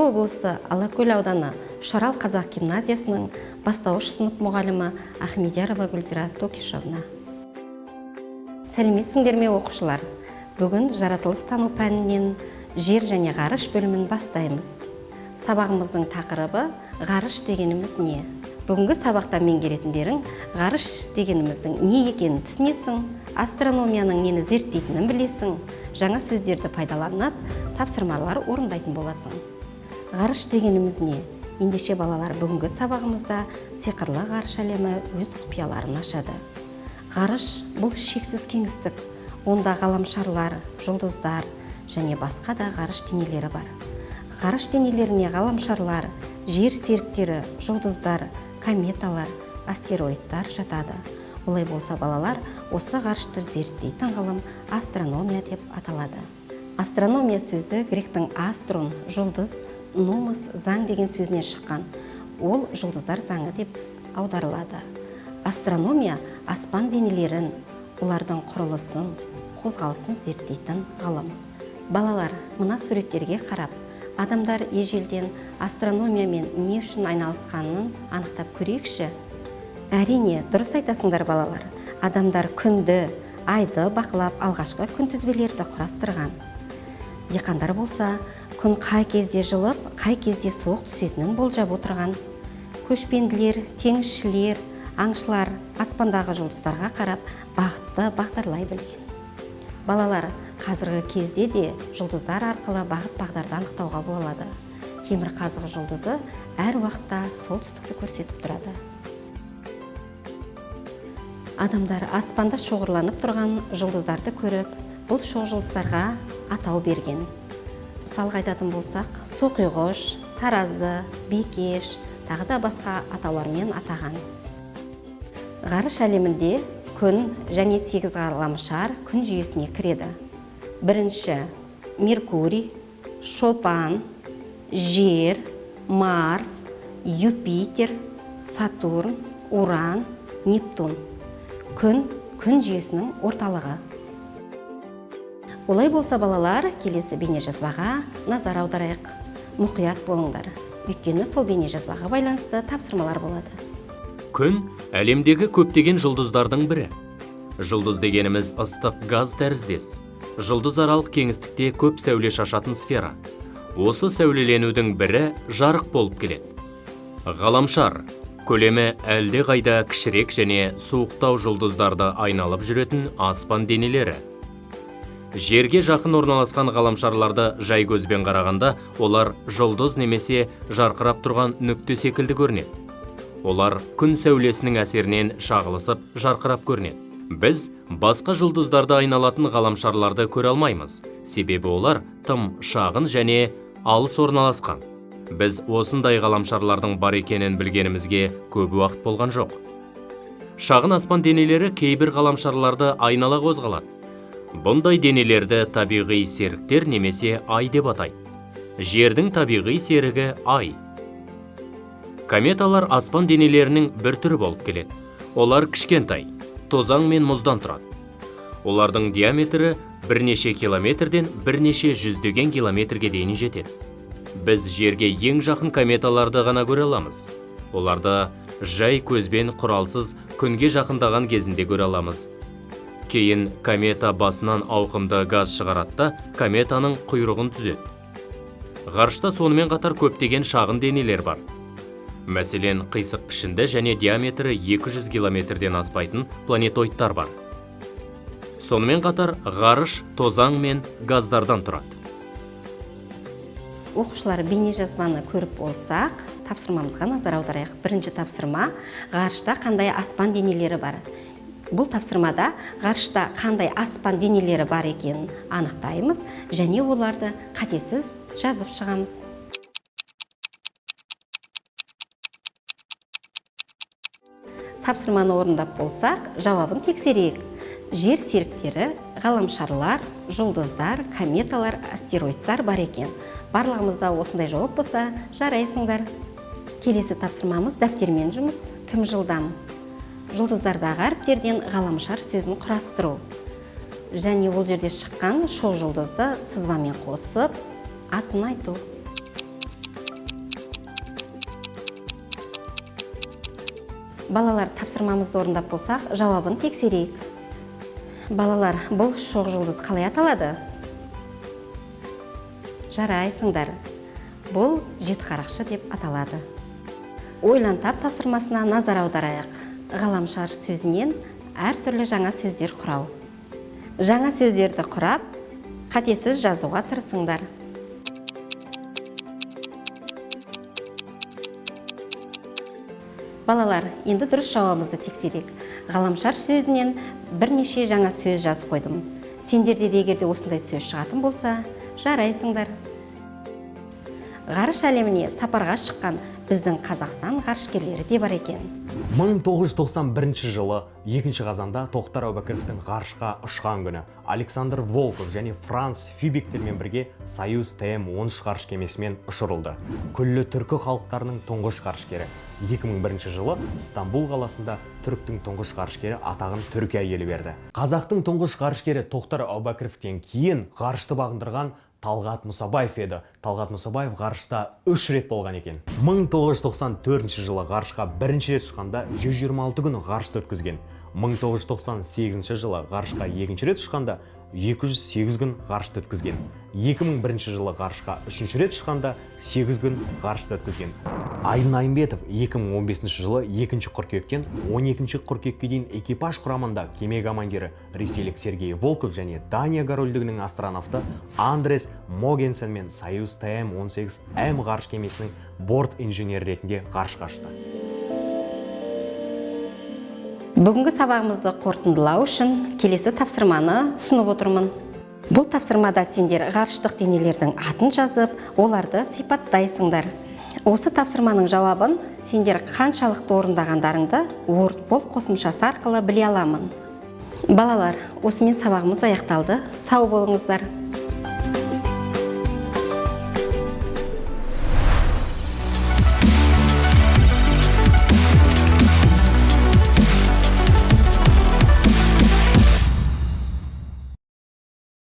Алматы облысы Алакөл ауданы Үшарал қазақ гимназиясының бастауыш сынып мұғалімі Ахмедиярова Гүлзира Токишовна. Сәлеметсіңдер ме, оқушылар? Бүгін жаратылыстану пәнінен жер және ғарыш бөлімін бастаймыз. Сабағымыздың тақырыбы: ғарыш дегеніміз не? Бүгінгі сабақта меңгеретіндерің: ғарыш дегеніміздің не екенін түсінесің, астрономияның нені зерттейтінін білесің, жаңа сөздерді пайдаланып, тапсырмалар орындайтын боласың. Ғарыш дегеніміз не? Ендеше, балалар, бүгінгі сабағымызда сиқырлы ғарыш әлемі өз құпияларын ашады. Ғарыш — бұл шексіз кеңістік. Онда ғаламшарлар, жұлдыздар және басқа да ғарыш денелері бар. Ғарыш денелеріне ғаламшарлар, жер серіктері, жұлдыздар, кометалар, астероидтар жатады. Олай болса, балалар, осы ғарышты зерттейтін ғылым астрономия деп аталады. Астрономия сөзі гректің астрон — жұлдыз, номос — заң деген сөзінен шыққан. Ол жұлдыздар заңы деп аударылады. Астрономия — аспан денелерін, олардың құрылысын, қозғалысын зерттейтін ғылым. Балалар, мына суреттерге қарап, адамдар ежелден астрономиямен не үшін айналысқанын анықтап көрейікші. Әрине, дұрыс айтасыңдар, балалар. Адамдар күнді, айды бақылап, алғашқы күнтізбелерді құрастырған. Диқандар болса, күн қай кезде жылып, қай кезде суық түсетінін болжап отырған. Көшпенділер, теңізшілер, аңшылар аспандағы жұлдыздарға қарап, бағытты бағдарлай білген. Балалар, қазіргі кезде де жұлдыздар арқылы бағыт бағдарды анықтауға болады. Темірқазық жұлдызы әр уақытта солтүстікті көрсетіп тұрады. Адамдар аспанда шоғырланып тұрған жұлдыздарды көріп, бұл шоқ жұлдыздарға атау берген. Мысалға айтатын болсақ, Соқұйғыш, Таразы, Бикеш, тағы да басқа атаулармен атаған. Ғарыш әлемінде күн және сегіз ғаламшар күн жүйесіне кіреді. Бірінші — Меркурий, Шолпан, Жер, Марс, Юпитер, Сатурн, Уран, Нептун. Күн — күн жүйесінің орталығы. Олай болса, балалар, келесі бейнежазбаға назар аударайық. Мұқият болыңдар, өйткені сол бейнежазбаға байланысты тапсырмалар болады. Күн — әлемдегі көптеген жұлдыздардың бірі. Жұлдыз дегеніміз — ыстық газ тәріздес жұлдызаралық кеңістікте көп сәуле шашатын сфера. Осы сәулеленудің бірі жарық болып келеді. Ғаламшар — көлемі әлде қайда кішірек және суықтау жұлдыздарды айналып жүретін аспан денелері. Жерге жақын орналасқан ғаламшарларды жай көзбен қарағанда, олар жұлдыз немесе жарқырап тұрған нүкте секілді көрінеді. Олар күн сәулесінің әсерінен шағылысып, жарқырап көрінеді. Біз басқа жұлдыздарды айналатын ғаламшарларды көре алмаймыз, себебі олар тым шағын және алыс орналасқан. Біз осындай ғаламшарлардың бар екенін білгенімізге көп уақыт болған жоқ. Шағын аспан денелері кейбір ғаламшарларды айнала қозғалады. Бұндай денелерді табиғи серіктер немесе ай деп атайды. Жердің табиғи серігі — ай. Кометалар аспан денелерінің бір түрі болып келеді. Олар кішкентай, тозаң мен мұздан тұрады. Олардың диаметрі бірнеше километрден бірнеше жүздеген километрге дейін жетеді. Біз жерге ең жақын кометаларды ғана көре аламыз. Оларды жай көзбен құралсыз күнге жақындаған кезінде көре аламыз. Кейін комета басынан ауқымды газ шығарады да, кометаның құйрығын түзеді. Ғарышта сонымен қатар көптеген шағын денелер бар. Мәселен, қисық пішінді және диаметрі 200 километрден аспайтын планетоидтар бар. Сонымен қатар ғарыш тозаң мен газдардан тұрады. Оқушылар, бейнежазбаны көріп болсақ, тапсырмамызға назар аударайық. Бірінші тапсырма: ғарышта қандай аспан денелері бар? Бұл тапсырмада ғарышта қандай аспан денелері бар екенін анықтаймыз және оларды қатесіз жазып шығамыз. Тапсырманы орындап болсақ, жауабын тексерейік. Жер серіктері, ғаламшарлар, жұлдыздар, кометалар, астероидтар бар екен. Барлығымызда осындай жауап болса, жарайсыңдар. Келесі тапсырмамыз — дәптермен жұмыс. Кім жылдам? Жұлдыздардағы әріптерден ғаламшар сөзін құрастыру және ол жерде шыққан шоқ жұлдызды сызбамен қосып, атын айту. Балалар, тапсырмамызды орындап болсақ, жауабын тексерейік. Балалар, бұл шоқ жұлдыз қалай аталады? Жарайсыңдар. Бұл жетіқарақшы деп аталады. Ойлан тап тапсырмасына назар аударайық. Ғаламшар сөзінен әртүрлі жаңа сөздер құрау. Жаңа сөздерді құрап, қатесіз жазуға тырысыңдар. Балалар, енді дұрыс жауабымызды тексерейік. Ғаламшар сөзінен бірнеше жаңа сөз жазып қойдым. Сендерде де егер де осындай сөз шығатын болса, жарайсыңдар. Ғарыш әлеміне сапарға шыққан біздің Қазақстан ғарышкерлері де бар екен. 1991 жылы 2 қазанда Тоқтар Әубәкіровтің ғарышқа ұшқан күні. Александр Волков және Франц Фибигтермен бірге Союз ТМ-13 ғарыш кемесімен ұшырылды. Күллі түркі халықтарының тұңғыш ғарышкері. 2001 жылы Стамбул қаласында түріктің тұңғыш ғарышкері атағын Түркия елі берді. Қазақтың тұңғыш ғарышкері Тоқтар Әубәкіровтен кейін ғарышты бағындырған Талғат Мұсабаев еді. Талғат Мұсабаев ғарышта 3 рет болған екен. 1994 жылы ғарышқа бірінші рет ұшқанда 126 күн ғарышта өткізген. 1998 жылы ғарышқа екінші рет ұшқанда 208 күн ғарышта өткізген. 2001 жылы ғарышқа үшінші рет ұшқанда 8 күн ғарышта өткізген. Айдын Айымбетов 2015 жылы 2 қыркүйектен 12 қыркүйекке дейін экипаж құрамында кеме командирі ресейлік Сергей Волков және Дания корольдігінің астронавты Андрес Могенсен мен Союз ТМ-18М ғарыш кемесінің борт инженері ретінде ғарышқа ұшты. Бүгінгі сабағымызды қорытындылау үшін келесі тапсырманы ұсынып отырмын. Бұл тапсырмада сендер ғарыштық денелердің атын жазып, оларды сипаттайсыңдар. Осы тапсырманың жауабын сендер қаншалықты орындағандарыңды WordPol қосымшасы арқылы біле аламын. Балалар, осымен сабағымыз аяқталды. Сау болыңыздар.